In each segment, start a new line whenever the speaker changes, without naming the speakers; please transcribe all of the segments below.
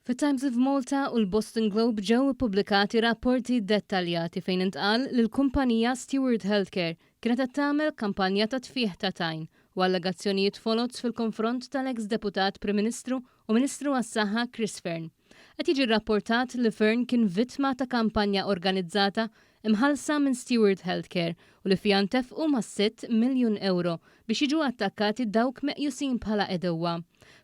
Fit-Times of Malta u l-Boston Globe ġew ippubblikati rapporti dettaljati fejn intqal li l-kumpanija Steward Healthcare kienet qed tagħmel kampanja ta' tfigħ ta' tajn u allegazzjonijiet foloz fil-konfront tal-eks Deputat Prim Ministru u Ministru għas-Saħħa Chris Fearne. Qed jiġi rrapportat li Fearne kien vittma ta' kampanja organizzata imħallsa minn Steward Healthcare u li fiha ntefqu mas-sitt miljun ewro biex jiġu attakkati dawk meqjusin bħala għedewwa.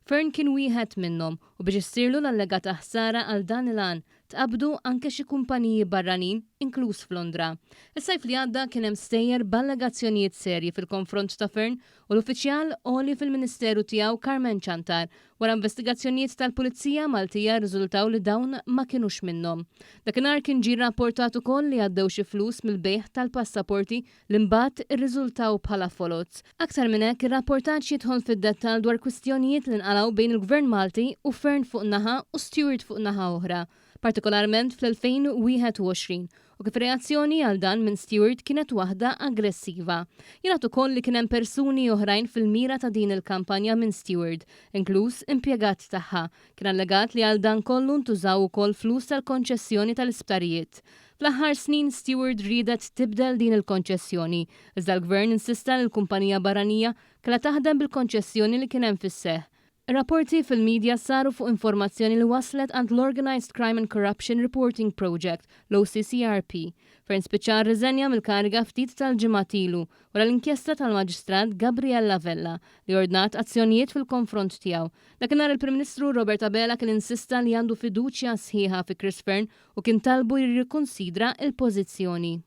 Fearne kien wieħed minnhom u biex issirlu l-allegata ħsara għal dan il-għan tqabbdu anke xi kumpaniji barranin inkluż f'Londra. Is-sajf li għadda kien hemm stejjer b'allegazzjonijiet serji fil-konfront ta' Fearne u l-uffiċjal għoli fil-Ministeru tiegħu Carmen Ciantar wara investigazzjonijiet tal-Pulizija Maltija rriżultaw li dawn ma kinux minnhom. Dakinhar kien ġie rrapportat ukoll li għaddew xi flus mill-bejgħ tal-passaporti li mbagħad irriżultaw bħala foloz. Aktar minn hekk, ir-rapportaġġ jidħol fid-dettall dwar kwistjonijiet li nqalgħu bejn il-Gvern Malti u Fearne fuq naħa u Steward fuq naħa oħra, partikolarment fl-2021, u kif ir-reazzjoni għal dan minn Steward kienet waħda aggressiva. Jingħad ukoll li kien hemm persuni oħrajn fil-mira ta' din il-kampanja minn Steward, inkluż impjegat tagħha. Kien allegat li għal dan kollu ntużaw ukoll flus tal-konċessjoni tal-isptarijiet. Fl-aħħar snin Steward riedet tibdel din il-konċessjoni, iżda l-Gvern insista li l-kumpanija barranija kellha taħdem bil-konċessjoni li kien hemm fis-seħħ. Rapporti fil-media saru fuq informazzjoni li waslet għand l-Organised Crime and Corruption Reporting Project, l-OCCRP. Fearne spiċċa rriżenja mill-kariga ftit tal-ġimgħat ilu, wara l-inkjesta tal-Maġistrat Gabriella Vella, li ordnat azzjonijiet fil-konfront tiegħu. Dakinhar il-Prim Ministru Robert Abela kien insista li għandu fiduċja sħiħa fi Chris Fearne u kien talbu jirrikunsidra l-pożizzjoni.